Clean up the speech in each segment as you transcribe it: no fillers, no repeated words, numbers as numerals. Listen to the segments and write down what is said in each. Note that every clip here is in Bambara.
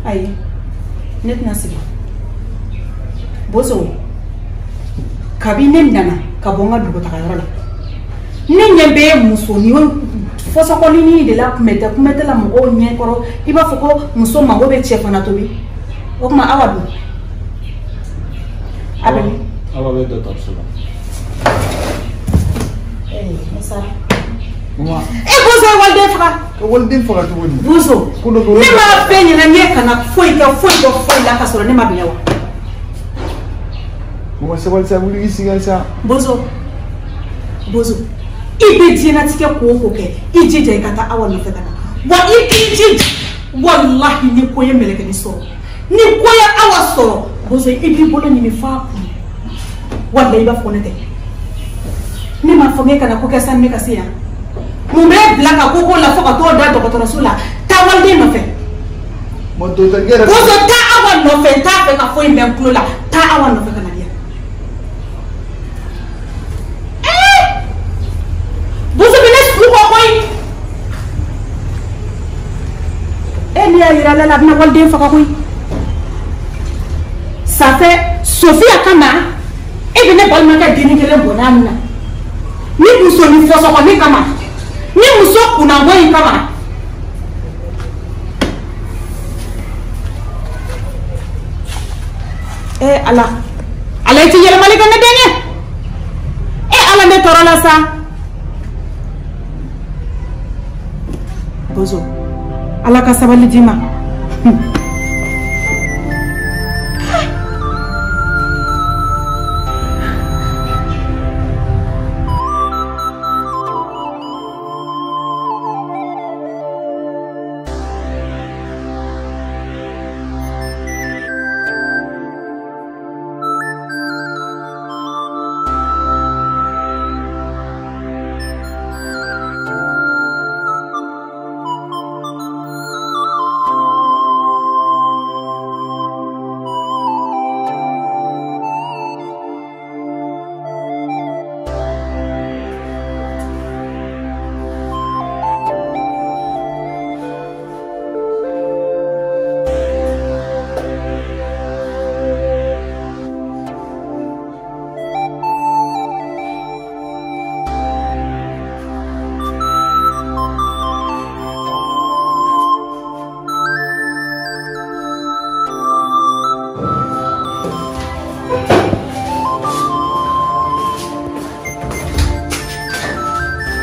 Ayi, ne tɛna sigi. Bozo, kabi ne nana ka bɔ n ka dugutagayɔrɔ la, ne ɲɛ bɛ muso ni fɔsɔkɔnini de la kumɛtɛ la mɔgɔw ɲɛkɔrɔ, i b'a fɔ ko muso mago bɛ cɛ fana tobi. O tuma Awa dun? A bɛ min? Awa bɛ dɔgɔtɔrɔso la. Ne sara. E Bozo ye waliden faga. Ka waliden faga cogo di? Bozo, ne m'a f'e ɲɛna ne kana foyi kɛ foyi kɛ foyi la ka sɔrɔ ne ma bila wa? Mɔgɔ sabali sa, wuli k'i sigi sa. Bozo, Bozo, i bɛ diɲɛlatigɛ ko o ko kɛ, i jija i ka taa Awa nɔfɛ ka na. Wa i k'i jija, walahi ni ko ye mɛlɛkɛnin sɔrɔ, ni ko ye Awa sɔrɔ, Bozo i b'i bolo ɲimi f'a kun. Walahi i b'a fɔ ne tɛ. Ne m'a fɔ k'e kana ko kɛ sani ne ka se yan. Mun b'e bila ka ko la fo ka t'o da dɔgɔtɔrɔso la? Taa waliden nɔfɛ. Bozo, taa Awa nɔfɛ, n t'a fɛ ka foyi mɛn n tulo la. Taa Awa nɔfɛ ka na di yan. Bozo bɛ ne su kɔ koyi. E n'i y'a yira ale la, a bɛna waliden faga koyi. Ça fait Sofia kama e bɛ ne balimakɛ denni kelen bɔnɛ a na. Ni muso ni fɔsɔkɔni kama, ni muso kunnabɔ in kama. E Ala, Ala i ti yɛlɛmali kɛ ne den ye. E Ala, ne tɔɔrɔ la sa. Bozo, Ala ka sabali d'i ma.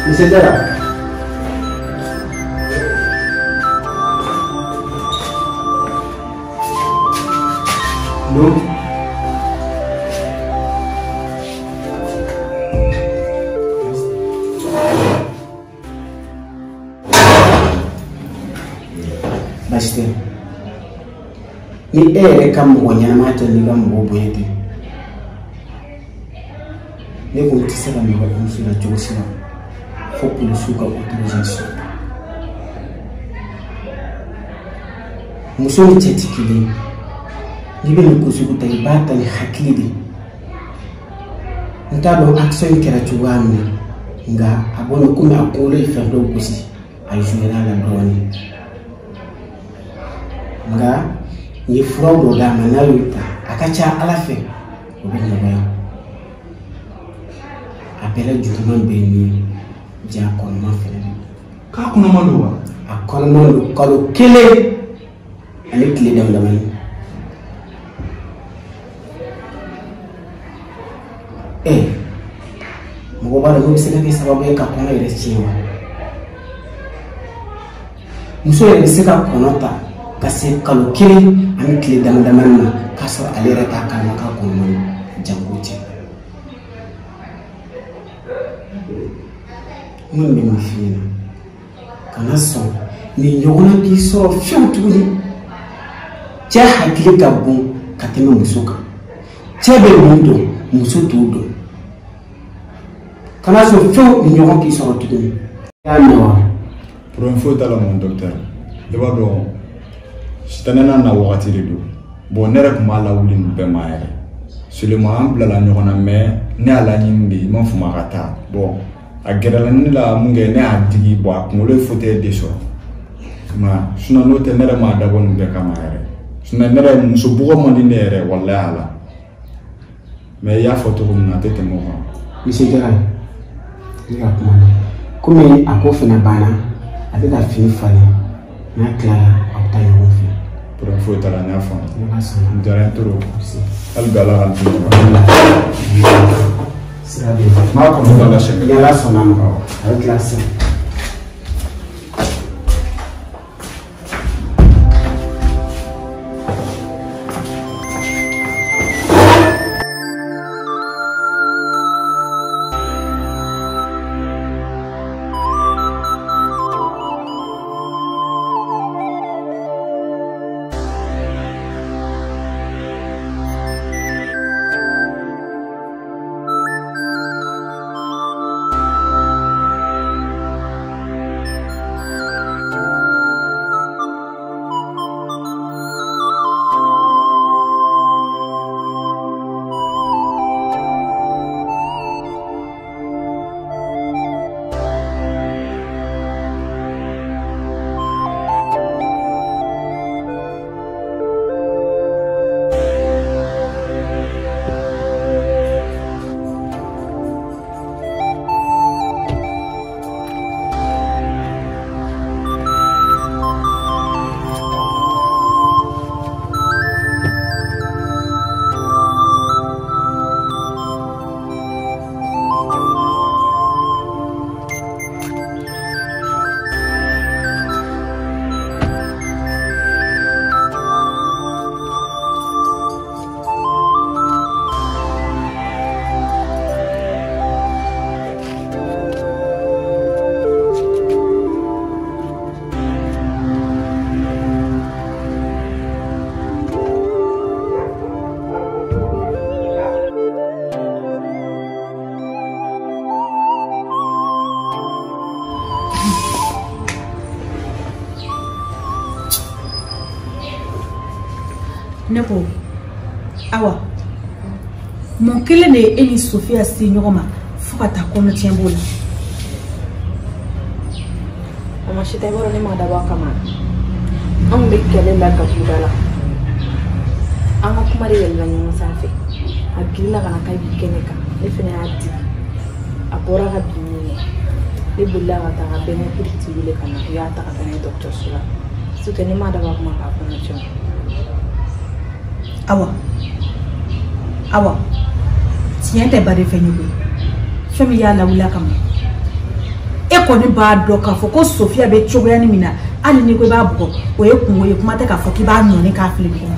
Monsieur Dara. Non. Baasi tɛ. Ni e yɛrɛ ka mɔgɔ ɲɛnama tɛ n'i ka mɔgɔ bonya tɛ, ne ko tɛ se ka maga muso la cogo si la fo polisiw ka autorisation. Muso ni cɛ ti kelen ye. N'i bɛ nin ko sugu ta, i b'a ta ni hakili de ye. N t'a dɔn action in kɛra cogoya min na, nka a bɔra komi a kunkolo ye fɛn dɔw gosi, a joué la dɔɔnin. Nka n ye furaw dɔ d'a ma, n'a y'o ta, a ka ca Ala fɛ o bɛ nɔgɔya. A bɛɛ la juguman bɛ min ye, ja kɔnɔma fɛnɛ de. K'a kɔnɔma don wa? A kɔnɔma don kalo 1 ani tile damadamani. Mɔgɔ b'a dɔn n'o bɛ se ka kɛ sababu ye ka kɔnɔ yɛrɛ tiɲɛ wa? Muso yɛrɛ bɛ se ka kɔnɔ ta ka se kalo 1 ani tile damadamani ma k'a sɔrɔ ale yɛrɛ t'a kalama k'a kɔnɔma don, janko cɛ. N kɔni bɛ min f'i ɲɛna, kana sɔn nin ɲɔgɔnna k'i sɔrɔ fiyewu tuguni. Cɛ hakili ka bon ka tɛmɛ muso kan. Cɛ bɛ min dɔn, muso t'o dɔn. Kana sɔn fiyewu nin ɲɔgɔn k'i sɔrɔ tuguni. I y'a mɛn wa? Problème foyi t'a la mon docteur. I b'a dɔn sitanɛ n'a na wagati de don. Bon, ne yɛrɛ tun b'a lawuli nin bɛɛ ma yɛrɛ. Seulement an bilala ɲɔgɔn na, mais ne y'a laɲini de, i m'a faamu, a ka taa. Bon, a gɛrɛla ne la mun kɛ, ne y'a digi, bon, a kunkolo ye fauteuil de sɔrɔ. I m'a ye, sinon n'o tɛ ne yɛrɛ m'a dabɔ nin bɛɛ kama yɛrɛ. Sinon ne yɛrɛ muso bugɔ man di ne yɛrɛ walahi ala. Mais i y'a fɔ cogo min na a tɛ tɛmɛ o kan. Monsieur Jara, ne ka kuma na. Komi a ko fana banna, a bɛ ka fini falen. N'a tilala, a bɛ taa ɲɔgɔn fɛ. Problème foyi t'a la, n y'a faamu. N'Ala sɔnna. N diyara n ye trop. Hali bi Ala ka n to ɲɔgɔn. Sira bɛ yen. N b'a kɔnɔ da la siɲɛ Ni kelen. Ala sɔnna a ma, a bɛ tila sisan. Ne ko awa mun kelen de ye e ni Sofiya se ɲɔgɔn ma fo ka taa kɔnɔtiɲɛ b'o la? Mama si tɛ bɔra ne ma dabɔ a kama. Anw bɛ kɛlɛ la gatuda la. An ka kuma de yɛlɛla ɲɔgɔn sanfɛ. A girinna ka na k'a b'i kɛ ne kan. Ne fana y'a digi. A bɔra ka bin min kɛ. Ne bolila ka taa ka bɛnkɛ kiriti wele ka na. U y'a ta ka taa n'a ye dɔgɔtɔrɔso la. Surtout ne ma dabɔ a kama k'a kɔnɔ tiɲɛ. Awa, awa, tiɲɛ tɛ baden fɛn ye koyi. Fɛn min y'a lawuli a kama. E kɔni b'a dɔn k'a fɔ ko Sofiya bɛ cogoya min na, hali n'i ko i b'a bugɔ, o ye kungo ye, kuma tɛ k'a fɔ k'i b'a nɔɔni k'a fili dugu ma.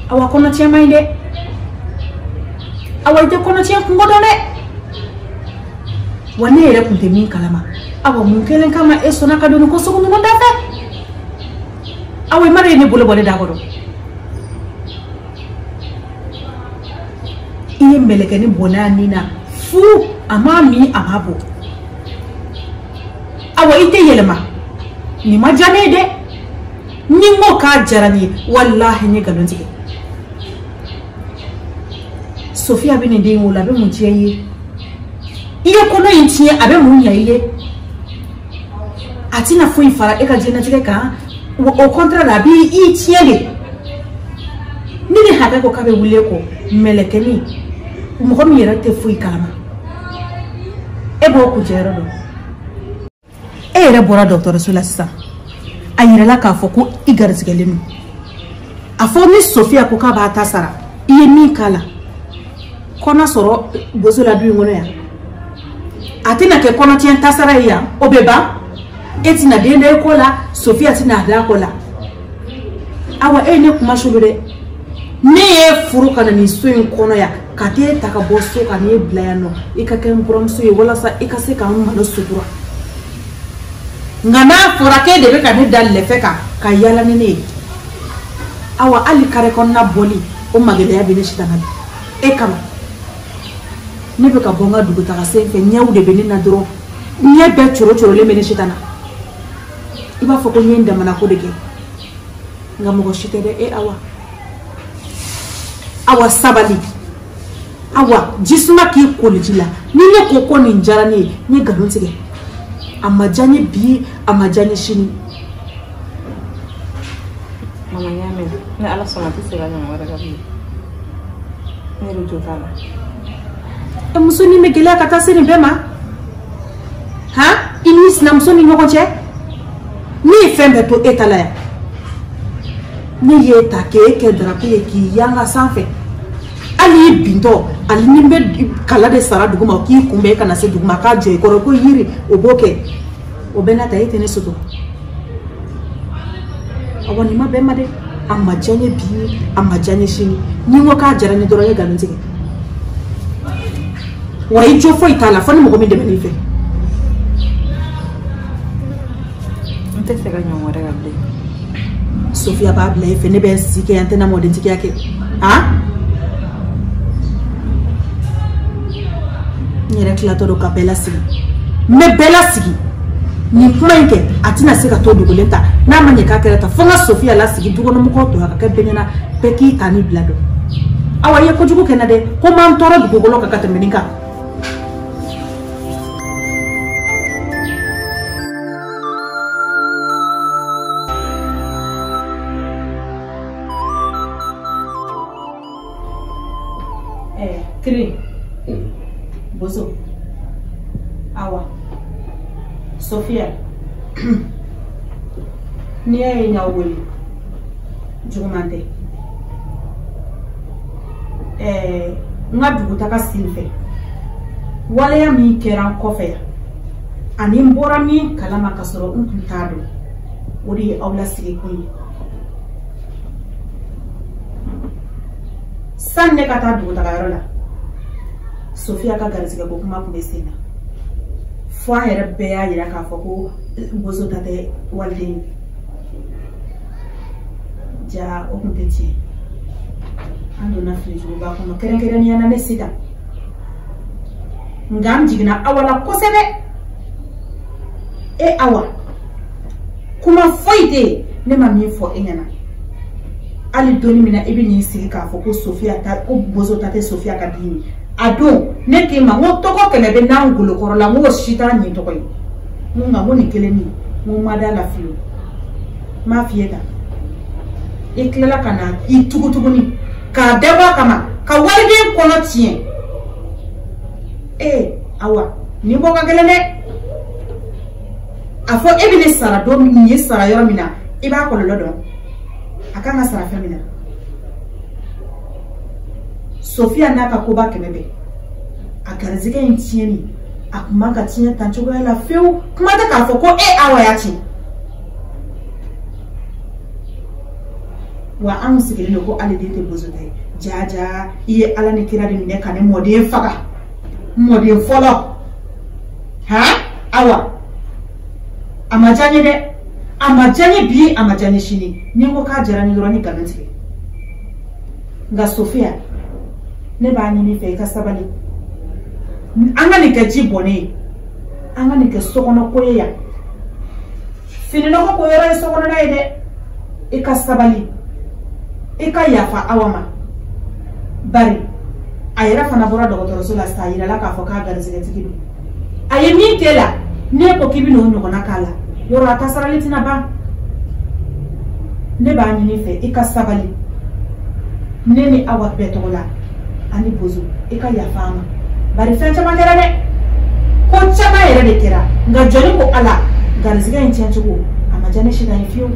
Awa kɔnɔtiɲɛ man ɲi dɛ. Awa i tɛ kɔnɔtiɲɛ kungo dɔn dɛ. Wa ne yɛrɛ kun tɛ min kalama. Awa mun kelen kama e sɔnna ka don nin ko sugu ninnu da fɛ? Awa i ma ye ne bolo bɔ ne da kɔrɔ. I ye mɛlɛkɛnin bɔnɛ a nin na fu, a m'a min a m'a bɔ. Awa i tɛ yɛlɛma. Nin ma diya ne ye dɛ. Ni n ko k'a diyara n ye, walahi n ye nkalon tigɛ. Sofiya bɛ nin den wolo, a bɛ mun tiɲɛ i ye? I ye kɔnɔ in tiɲɛ, a bɛ mun ɲɛ i ye? A tɛna foyi fara e ka diɲɛlatigɛ kan. Au contraire, a b'i i tiɲɛ de. Ni ni hakɛ ko k'a bɛ wuli e kɔ, mɛlɛkɛnin, mɔgɔ min yɛrɛ tɛ foyi kalama. E b'o kuncɛ yɔrɔ dɔn. E yɛrɛ bɔra dɔgɔtɔrɔso la sisan. A yirala k'a fɔ ko i garisigɛlen don. A fɔ ni Sofiya ko k'a b'a ta sara, i ye min k'a la. Kɔnɔ sɔrɔ bozo la du in kɔnɔ yan. A tɛna kɛ kɔnɔtiɲɛ tasara ye yan, o bɛ ban. E tɛna den da i kɔ la, Sofiya tɛna a da a kɔ la. Awa e ye ne kuma solo dɛ. Ne ye furu ka na nin so in kɔnɔ yan, ka t'e ta ka bɔ so ka n'e bila yan nɔ, i ka kɛ n buramuso ye walasa i ka se ka n malo sutura. Nka n'a fɔra k'e de bɛ ka ne da lɛfɛ kan ka yaala ni ne ye, awa hali kare kɔnɔna bɔli o magɛlɛya bɛ ne sitana bi. E kama ne bɛ ka bɔ n ka dugutaga sen fɛ, ɲɛw de bɛ ne na dɔrɔn, ɲɛ bɛɛ coro corolen bɛ ne sitana. I b'a fɔ ko n ye n damana ko de kɛ, nka mɔgɔ si tɛ dɛ. E awa, awa sabali, awa jisuma k'i koli ji la. Ni ne ko ko nin diyara ne ye, n ye nkalon tigɛ. A ma diya n ye bi, a ma diya n ye sini. Mama n y'a mɛn. Ni Ala sɔnna a tɛ segin a ɲɔgɔn wɛrɛ kan bilen. Ne yɛrɛ jo t'a la. E muso ni bɛ gɛlɛya ka taa se nin bɛɛ ma? Han? I n'i sinamuso ni ɲɔgɔn cɛ? Ne ye fɛn bɛɛ to e ta la yan. Ne y'e ta k'e kɛ darapo ye k'i yanga sanfɛ. Hali i bintɔ, hali ni n bɛ kala de sara duguma k'i kunbɛn e kana se duguma k'a jɔ i kɔrɔ ko yiri o b'o kɛ. O bɛɛ n'a ta e tɛ ne soto. Awa nin ma bɛn ma dɛ. A ma diya n ye bi, a ma diya n ye sini. Ni n ko k'a diyara n ye dɔrɔn n ye nkalon tigɛ. Wa i jo foyi t'a la fo ni mɔgɔ min dɛmɛ n'i fɛ. N tɛ fɛ ka ɲɔgɔn wɛrɛ kan bilen. Sofiya b'a bila e fɛ, ne bɛ n si kɛ yan n tɛna mɔdentigiya kɛ. Han? N yɛrɛ tilatɔ don ka bɛɛ lasigi. N bɛ bɛɛ lasigi. Nin kuma in kɛ a tɛna se ka to dogolen ta n'a ma ɲɛ k'a kɛra tan fo n ka Sofiya lasigi dukɔnɔmɔgɔw to a ka kɛ bɛɛ ɲɛna bɛɛ k'i ta ni bila dɔn. Awa i ye kojugu kɛ n na dɛ, ko n b'an tɔɔrɔ dugukolo kan ka tɛmɛ nin kan. Kiri, Bozo, Awa, Sofiya, n'i y'a ye n y'aw wele juguman tɛ. N ka dugutaga sen fɛ waleya min kɛra n kɔfɛ yan ani n bɔra min kalama ka sɔrɔ n tun t'a dɔn, o de ye aw lasigi kun ye. Sani ne ka taa dugutagayɔrɔ la, Sofiya ka garijɛgɛ ko kuma tun bɛ sen na. Fo an yɛrɛ bɛɛ y'a yira k'a fɔ ko Bozo ta tɛ waliden ye. Ja o tun tɛ tiɲɛ. An donna filijuguba kɔnɔ kɛrɛnkɛrɛnnenya la ne Sita. Nka n jiginna Awa la kosɛbɛ. E Awa, kuma foyi tɛ yen ne ma min fɔ e ɲɛna. Hali donni min na e bɛ n'i sigi k'a fɔ ko Sofiya ta ko Bozo ta tɛ Sofiya ka den ye. A don ne k'e ma n ko tɔgɔ kɛmɛ bɛ n'an golokɔrɔ la n k'o si t'a ɲin tɔgɔ ye. N ko nka n ko nin kelen nin n ko n ma da la fiyewu. N m'a f'i ye tan. I tilala ka na i tugu tuguni k'a dabɔ a kama ka waliden kɔnɔ tiɲɛ. Ee Awa nin ko ka gɛlɛn dɛ. A fɔ e bɛ ne sara don min nin ye sara yɔrɔ min na i b'a kɔlɔlɔ dɔn. A kan ka sara fɛn min na. Sofiya n'a ka koba kɛmɛ bɛɛ a garijɛgɛ in tiɲɛni a kun man ka tiɲɛ tan cogoya la fiyewu. Kuma tɛ k'a fɔ ko e Awa y'a tiɲɛ. Wa anw sigilen don ko ale den tɛ Bozo ta ye. Jaja i ye Ala ni kira de minɛ ka ne mɔden faga. Mɔden fɔlɔ. Han Awa a ma diya n ye dɛ. A ma diya n ye bi, a ma diya n ye sini. Ni n ko k'a diyara n ye dɔrɔn ni nkalon tigɛ. Nka Sofiya, ne b'a ɲini i fɛ i ka sabali. An ka nin kɛ ji bɔnnen ye. An ka nin kɛ sokɔnɔ ko ye yan. Fininɔgɔ ko yɔrɔ ye sokɔnɔna ye dɛ. I ka sabali. I ka yafa Awa ma. Bari a yɛrɛ fana bɔra dɔgɔtɔrɔso la sisan a yirala k'a fɔ k'a garijɛgɛtigi don. A ye min k'e la, n'e ko k'i bɛ n'o ɲɔgɔnna k'a la, yɔrɔ a ta sarali tɛna ban. Ne b'a ɲini i fɛ i ka sabali. Ne ni Awa bɛɛ tɔgɔ la ani Bozo i ka yafa an ma. Bari fɛn caman kɛra dɛ. Ko caman yɛrɛ de kɛra. Nka jɔnni ko Ala garijɛgɛ in tiɲɛcogo a ma diya ne si la ye fiyewu.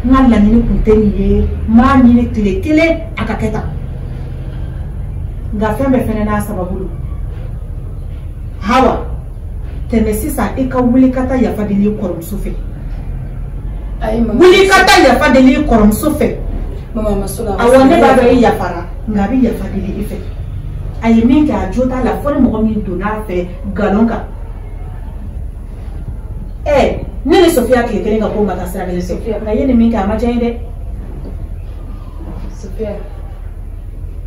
N ka laɲini kun tɛ nin ye, n m'a ɲini tile kelen a ka kɛ tan. Nka fɛn bɛɛ fɛnɛ n'a sababu don. Hawa, tɛmɛ sisan i ka wuli ka taa yafa deli i kɔrɔmuso fɛ. Wuli ka taa yafa deli i kɔrɔmuso fɛ. Awɔ ne b'a dɔn e yafara nka a bɛ yafa deli i fɛ. A ye min kɛ a jo t'a la fo ni mɔgɔ min donna a fɛ nkalon kan. Ne ni Sofiya tile kelen ka ko ma taa sira kelen fɛ. Nka i ye nin min kɛ a ma diya n ye dɛ. Sofiya,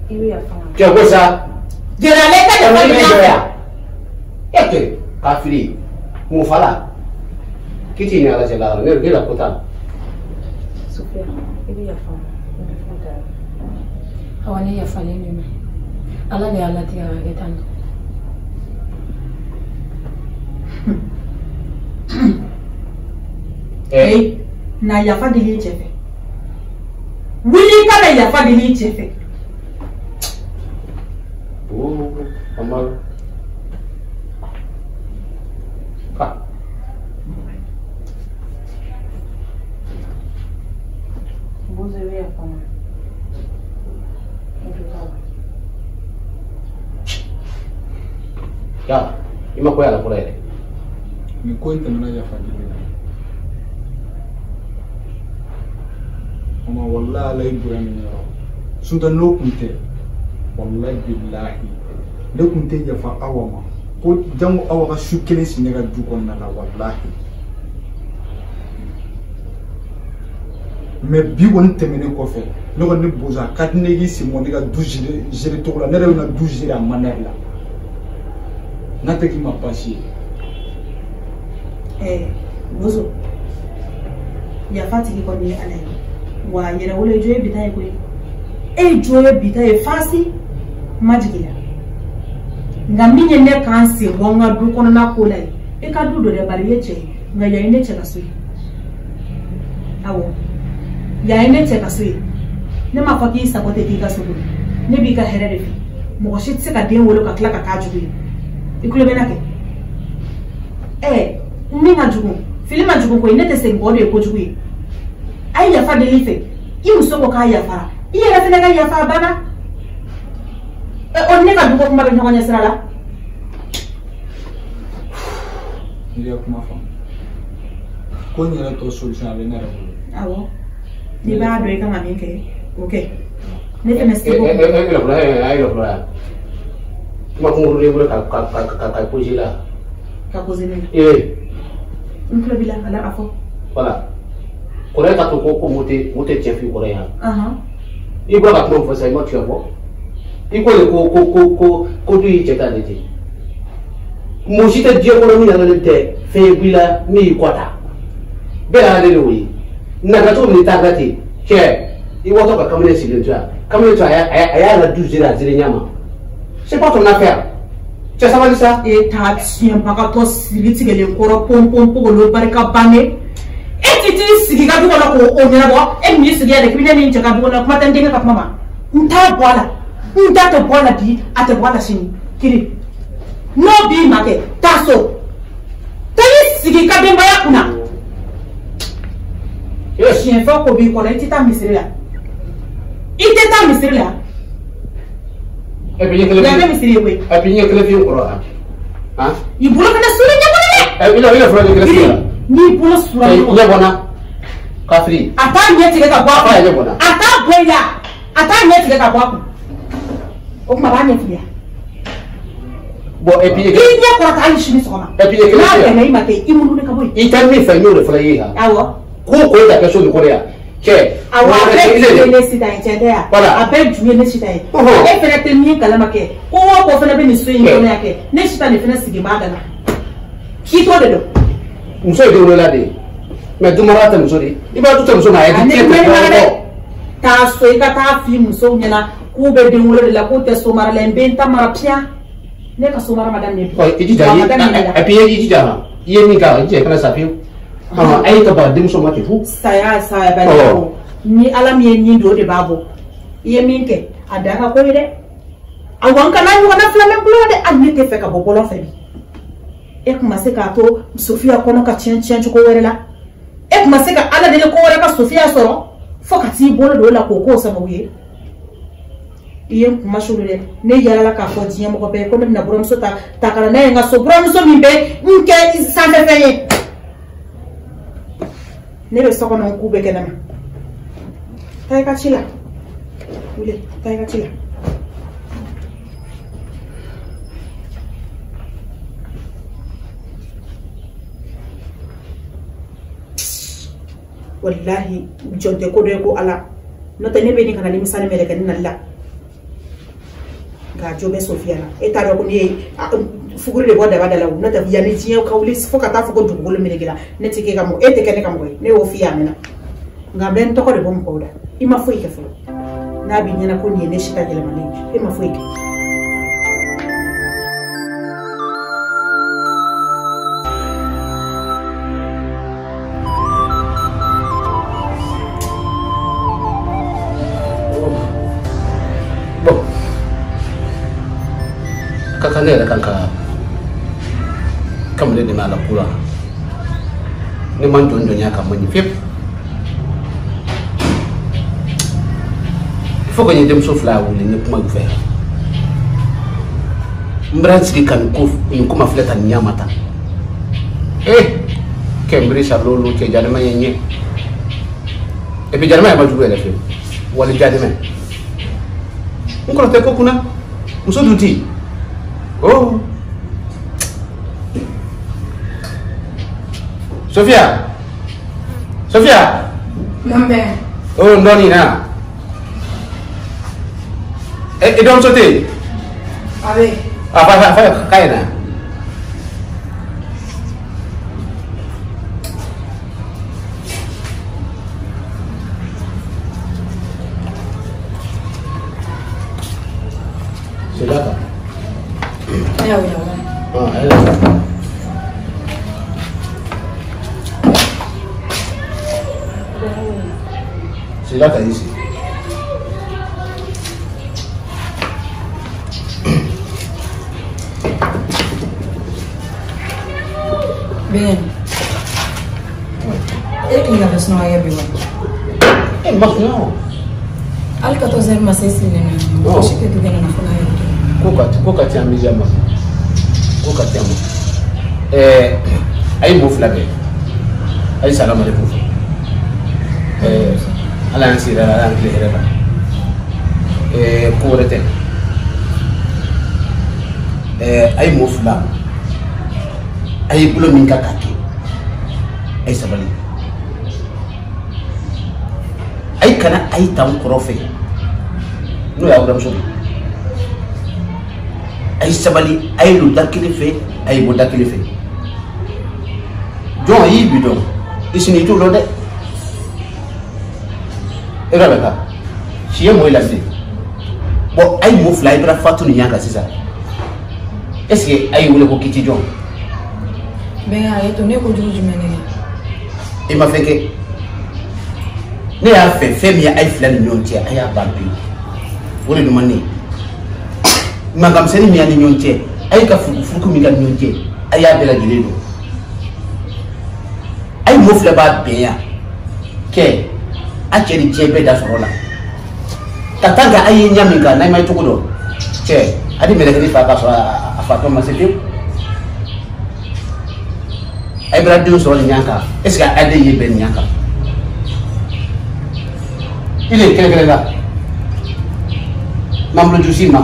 i bɛ yafa n ma. Cɛ ko sa. Gɛlɛya i ka yafa deli a fɛ. E tɛ kafiri mun fala k'i t'i ni Ala cɛ lahara ne la ko t'a la. Sofiya, i bɛ yafa n ma. Awa ne yafalen don ma. Ala de y'a latigɛ a ka kɛ tan tɔ. Ee, na yafa deli i cɛ fɛ. Wuli i ka na yafa deli i cɛ fɛ. Oh, Amaro. Ah. Bozo i bɛ yafa n ma. Ne jo t'a la. Ya, i ma ko y'a la fɔlɔ yɛrɛ. Nin ko in tɛmɛna yafa deli kan. Mama wallahi Ala ye bonya min yɔrɔ. Sinon n'o kun tɛ, wallahi billahi ne kun tɛ yafa Awa ma. Ko jango Awa ka su kelen si ne ka du kɔnɔna la wallahi. Mais bi kɔni tɛmɛnen kɔfɛ, ne kɔni ne Bozo a ka di ne k'i sen bɔ ne ka du gérer cogo la, ne yɛrɛ bɛna du gérer a manière la. N'a tɛ k'i ma baasi ye. Ɛɛ Bozo, yafa tigi kɔni ye Ala ye. Wa yɛrɛwolo ye jo ye bi ta ye koyi. E jo ye bi ta ye fasi ma jigin la. Nka min ye ne k'an sen bɔ n ka du kɔnɔna ko la ye, e ka du don dɛ, bari i ye cɛ ye, nka yan ye ne cɛ ka so ye. Awɔ, yan ye ne cɛ ka so ye. Ne m'a fɔ k'i sago tɛ k'i ka so koyi. Ne b'i ka hɛrɛ de fɛ. Mɔgɔ si tɛ se ka den wolo ka tila ka k'a jugu ye. I tulo bɛ n na kɛ? Ɛɛ min ka jugu, fili ma jugu koyi, ne tɛ segin kɔ, o de ye kojugu ye. A ye yafa deli fɛ, i muso ko k'a yafara, i yɛrɛ fana ka yafa a banna. O ni ne ka du ko kuma bɛ ɲɔgɔn ɲɛ sira la. N'i ka kuma faamu, ko n yɛrɛ tɔ solution a bɛ ne yɛrɛ bolo. Awɔ, n'i b'a dɔn i kan ka min kɛ, o kɛ. Ne fana seko. E yɛrɛ fɔlɔ, a yɛrɛ fɔlɔ yan. Kuma kunkurunin bolo ka causer la. Ka causer ne la. Ee. N tulo b'i la, ala a fɔ. Voilà. Kɔrɔ ka to ko mo tɛ cɛ f'i kɔrɔ yan. I bɔra ka kuma min fɔ sisan, i ma tiɲɛ fɔ. I ko de ko du y'i cɛ ta de ten. Mɔgɔ si tɛ diɲɛ kɔnɔ min nalen tɛ fɛn ye b'i la min y'i kɔ ta. Bɛɛ y'ale de y'o ye. Nana cogo min n'i taara ten, cɛ i watɔ ka kamalen sigilen to yan. Kamalen to a y'a la du gérer a gérer ɲɛ ma. C'est pas ton affaire. Cɛ sabali sa. E ta tiɲɛbagatɔ siri tigɛlen kɔrɔ pɔnpɔn barika bannen. E ti t'i sigi ka du kɔnɔ k'o ɲɛnabɔ, e min y'i sigi yan de k'i bɛ ne ni n cɛ ka du kɔnɔ, kuma tɛ n denkɛ ka kuma ma. N t'a bɔ a la, n ta tɛ bɔ a la bi, a tɛ bɔ a la sini. Kiri, n'o b'i ma kɛ, taa so. Taa i sigi i ka denbaya kunna. Siɲɛ fɛn ko b'i kɔnɔ, i tɛ taa misiri la. I tɛ taa misiri la. Et puis, il y a misiri ye koyi. Et puis, il y a kelen f'i kɔrɔ han. I bolo fana sulen ɲɛ kɔnɔ dɛ. I la fɔlɔ ɲɛ kelen f'i la. N'i bolo sura ɲɛ bɔnna. Kafiri. A t'a ɲɛ tigɛ ka bɔ a kun. A ɲɛ bɔnna. A t'a bɔ i la. A t'a ɲɛ tigɛ ka bɔ a kun. O tuma a b'a ɲɛ f'i ye. Bon, et puis i ɲɛ kɔrɔta hali sini sɔgɔma. Et puis, n'a bɛnna i ma kɛ, i munumunu ka bɔ yen. I tɛ min fɛ, n y'o de fana ye han. Awɔ. Ko ka kɛ so nin kɔnɔ yan. Cɛ. Awɔ, a bɛɛ ju ye ne sita ye, cɛ tɛ yan. Voilà. A bɛɛ ju ye ne sita ye. E fana tɛ min kalama kɛ. Ko o ko fana bɛ nin so in kɔnɔ yan kɛ. Ne sita de fana sigi b'a da la. K'i t'o de dɔn. Muso ye denwolola de ye. Mais dumara tɛ muso de ye. I b'a du tɛ muso ma, a ye ne mara dɛ. Taa so i ka taa f'i musow ɲɛna k'u bɛ denwolo de la, k'u tɛ so mara la, n bɛ n ta mara piyan. Ne ka so mara ma daminɛ bi. I jija, et puis i jija han. I ye min k'a la, i jija i kana sa fiyewu. A ye ka baga denmuso ma ten fu. Saya saya bali ko ni Ala min ye nin don o de b'a bɔ. I ye min kɛ a dan ka ko ye dɛ. Awɔ, n kana ɲɔgɔnna fila mɛn bolo dɛ. Hali ne tɛ fɛ ka bɔ bɔlɔn fɛ bi. E kun ma se k'a to Sofiya kɔnɔ ka tiɲɛ cogo wɛrɛ la. E kun ma se ka Ala deli ko wɛrɛ ka Sofiya sɔrɔ fo ka t'i bolo don o la k'o k'o sababu ye. I ye n kuma sulu dɛ. Ne yaalala k'a fɔ diɲɛ mɔgɔ bɛɛ ye ko ne bɛna buramuso ta ka na n'a ye n ka so, buramuso min bɛ n kɛ sanfɛfɛn ye. Ne bɛ so kɔnɔ, n k'u bɛ kɛnɛ ma. Taa i ka ci la. Wuli, taa i ka ci la. Walahi, jɔn tɛ ko dɔ ye ko Ala. N'o tɛ ne bɛ nin ka na nimisa ni mɛlɛkɛnin nali la. Nka jo bɛ Sofiya la. E t'a dɔn ko ne ye fuguri de bɔ daba da la o. N'o tɛ yanni diɲɛ ka wuli fo ka taa fɔ ko dugukolo meleke la, ne tɛ k'e ka mɔgɔ, e tɛ kɛ ne ka mɔgɔ ye. Ne y'o f'i ye a mɛnna. Nka n bɛ n tɔgɔ de bɔ mɔgɔw da. I ma foyi kɛ fɔlɔ. N'a b'i ɲɛna ko nin ye ne si ka yɛlɛmalen ye, e ma foyi kɛ. ka kan ne yɛrɛ kan ka kamalen dɛmɛ a la ko la. Ne man jɔn jɔnya ka man ɲi fiyewu. Il faut que n ye denmuso fila wele n ye kuma u fɛ. N bɛna n sigi ka nin ko ma filɛ tan nin ɲɛ ma tan. Kɛnbiri sarilo cɛ janima ye n ɲɛ. Et puis janima yɛrɛ ma jugu yɛrɛ fiyewu. Wali janima. N kɔrɔ tɛ ko kunna. Muso dun ti. Oh. Sophia. Sophia. Nambe. Oh, ndoni na. E dɔn so tɛ yen? A bɛ yen. A fa ka ye na. C'est là. Ah oui, oui. Ah, elle est là. C'est là t'as ici. Ben. E kile ka sunɔgɔ bi wa? E ma sunɔgɔ. Hali 14 heures ma se sigilen na. Mɔgɔ si tɛ du kɛnɛ na fo n'a yɛrɛ. Ko ka ti an bɛ ma. Ko ka ti an ma. A ye mɔgɔ fila bɛɛ. A ye salamu aleykum fɔ. Ala y'an sigi ala y'an tile hɛrɛ la. Ko wɛrɛ tɛ. A ye mɔgɔ fila. A ye bolo min kan k'a kɛ. A ye sabali. A ye kana a ye ta n kɔrɔ fɛ. N'o y'aw buramuso ye. A ye sabali, a ye don da kelen fɛ, a ye bɔ da kelen fɛ. Jɔn y'i bi dɔn, i sini i t'o dɔn dɛ. E ka bɛ taa, si ye mɔɔ ye la bilen. Bɔn a ye mɔɔ fila, a ye bɛna fatu nin ɲɛ kan sisan. Est ce que a y'i wele ko kiti jɔn? Bɛnkɛ a ye to ne ye kojugu jumɛn de kɛ? I ma fɛn kɛ. Ne y'a fɛ fɛn min ye a ye fila ni ɲɔgɔn cɛ, a y'a ban pewu. O de ɲuman ne ye. Mankanmisɛnnin min y'a ni ɲɔgɔn cɛ, a ye ka furuku min ka ni ɲɔgɔn cɛ, a y'a bɛɛ lajɛlen dɔn. A ye mɔgɔ fila b'a bɛn yan kɛ a cɛ ni diɲɛ bɛɛ da sɔrɔ la. Ka tant que a ye ɲɛ min kan n'a ma ye cogo dɔn, cɛ a ni mɛlɛkɛnin fa k'a sɔrɔ a fatɔ ma se pewu. A ye bɛna denw sɔrɔ nin ɲɛ kan, est ce que a den ye bɛn nin ɲɛ kan? I de kɛlɛ la, m'an si ma.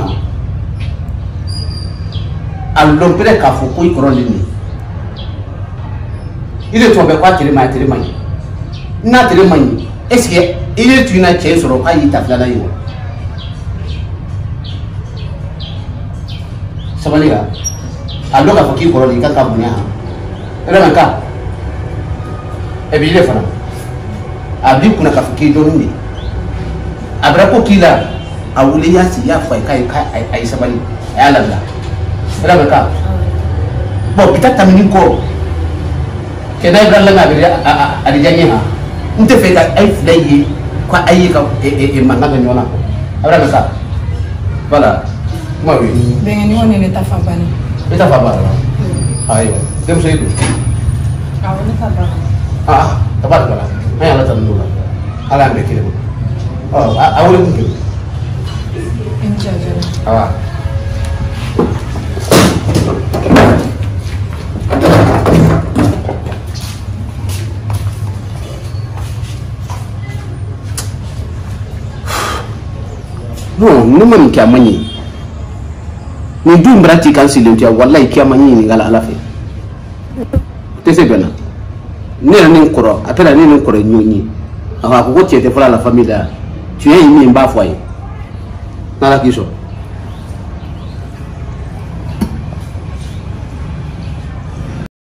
A lɔn pɛrɛ k'a fɔ ko i kɔrɔ de nin. I de tun bɛ ko a tere ma ɲi, a tere ma ɲi. N'a tere ma ɲi, est ce que i de tun na cɛ sɔrɔ k'a y'i ta filanan ye wa? Sabali la, a lɔn k'a fɔ k'i kɔrɔ de i kan ka bonya han. E bɛ ka e b'i de fana. A b'i kunna k'a fɔ k'i dɔɔnin de. A bɛra ko k'i la, a wuli i y'a sigi i y'a fɔ a ye k'a ye sabali, a y'a labila. E bɛ ka bɔn bi ta tɛmɛni kɔ kɛ n'a ye bila lamɛn a bɛ a bɛ diya n ye han. N tɛ fɛ ka a ye fila ye ko a ye ka mankan kɛ ɲɔgɔn na. A bɛ ka voilà kuma y'o ye. Bɛnkɛ ni kɔni ye ne ta fan bannen. E ta fan banna? Ayiwa denmuso e dun? Awɔ ne ta banna. Aa tabarikala an ye Ala tanu o la Ala y'an bɛɛ kelen ma. Ɔ a wele kun kɛ. I ni ce a diyara. Awa. Non, ne ma nin kɛ a ma ɲɛ. Nin dun bara ci kan sigilen to yan, walayi k'i a ma ɲɛ ɲininka la Ala fɛ. Tɛ se bɛn na. Ne yɛrɛ ni n kɔrɔ, a tɛ na ne ni n kɔrɔ ye ɲɔgɔn ye. A ko tiɲɛ tɛ fɔlɔ la famille la. Tiɲɛ ye min ye n b'a fɔ a ye. N'Ala k'i sɔn.